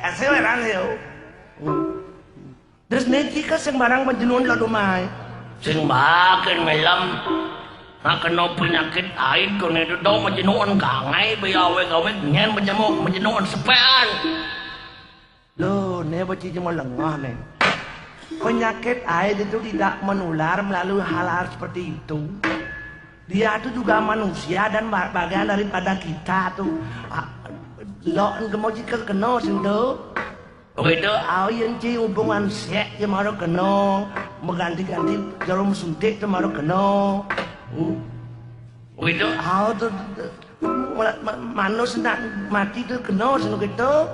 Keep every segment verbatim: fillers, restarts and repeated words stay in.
Asih heran yo. Terus niki ka sing barang panjenengan lho, Mai. Sing makin melem. Nak kena penyakit aid kene itu dong panjenengan kangai be awek-awek nyen panjenengan panjenengan sepean. Loh, ne beci cuma lengah ne. Penyakit aid itu tidak menular melalui hal-hal seperti itu. Dia itu juga manusia dan ba- bagian daripada kita tuh. Ah, lo engke mau jika kena sing do. Begitu. Au yen ci hubungan sek ya maro kena, mengganti-ganti jarum suntik tu maro kena. Hmm. Begitu. Au tu, tu, ma- ma- manus nak mati tu kena sing gitu.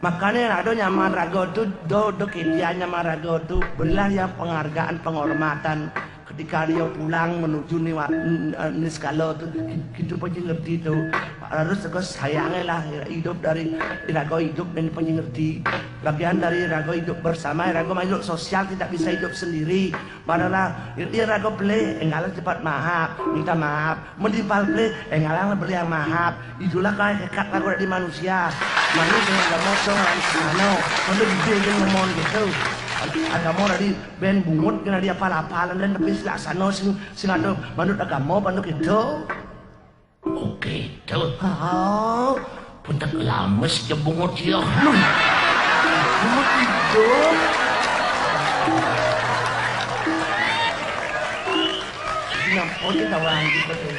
Makanya ada nyaman raga tu do do kedia nyaman raga tu berilah ya penghargaan penghormatan ketika dia pulang menuju ni wa- n- n- ni segala tu kita pun ngerti tu harus juga sayangnya lah hidup dari raga hidup dan pun ngerti bagian dari raga hidup bersama raga makhluk sosial tidak bisa hidup sendiri. Maralah, yen raga pelih, enggalan cepat maaf, minta maaf. Mendipal pelih, enggalan beli yang maaf. Itulah kau kekat lagu dari manusia. Manusia yang agama song lan semano. Mendo gede yang ngomong gitu. Agama dari ben bungut kena di apal-apalan dan tapi silaksana sing sing ada manut agama manut gitu. Oke, tuh. Oh, putek lames jebungut ya. Bungut hidup. Nyampo kita orang gitu tuh.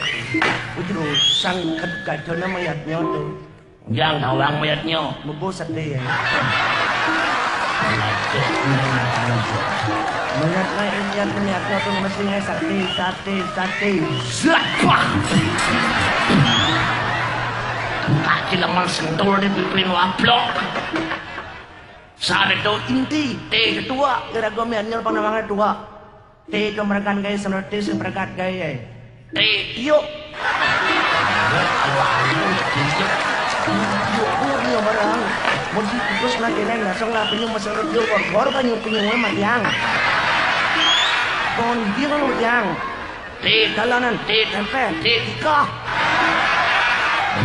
Itu sang kacau nama yatnya tuh. Yang tawang mayatnya. Mebo sate ya. Mayat naik niat niat tuh mesti ngai sate sate sate. Zat, wah. Kaki lemah sentul di pipirin waplok. Saat itu inti, teh ketua, kira gue miannya apa namanya tua. Teh itu merekan gaya seperti seperkat gaya. Teh, yuk. Yuk, yuk, yuk, barang. Mau di terus lagi neng langsung lah penyum masalah dia gor-gor kan nyum penyumnya matiang. Kon dia kan matiang. Teh dalanan, teh tempe, teh tikah.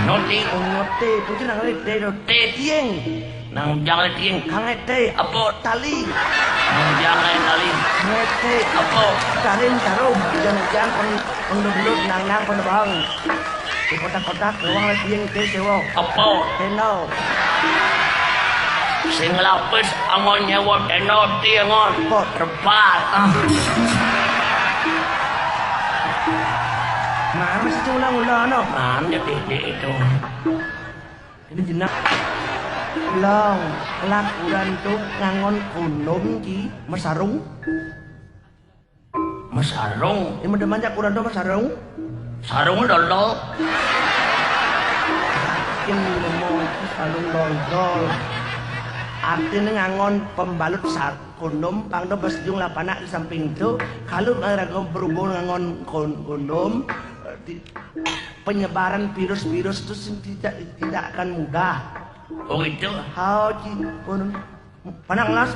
Noti. Noti, puji nang teh, teh tieng. Nang jang le tieng. Kang teh, apa tali. Nang jang le tali. Kang teh, apa taring taruh. Jang jang peng pengdudut nang nang penebang. Di kotak-kotak ruang le tieng teh sewa. Apa? Tenda. Sing lapis angon nyewa tenda tiengon. Kok terpal. Ah. Manis itu ulang-ulang no. Mana dek itu? Ini jenak. Long, lakuran tu ngangon kondom ki mesarung. Mesarung. Ini ada banyak kurang tu mesarung. Sarung dolo. Kin ngomong sarung dodol. Artinya ngangon pembalut sar kondom pang do pas jung lapanak di samping itu kalau raga berhubung ngangon kon- kondom eh, di- penyebaran virus-virus itu sing tidak tidak akan mudah. Oh itu. Hau ci pun panang las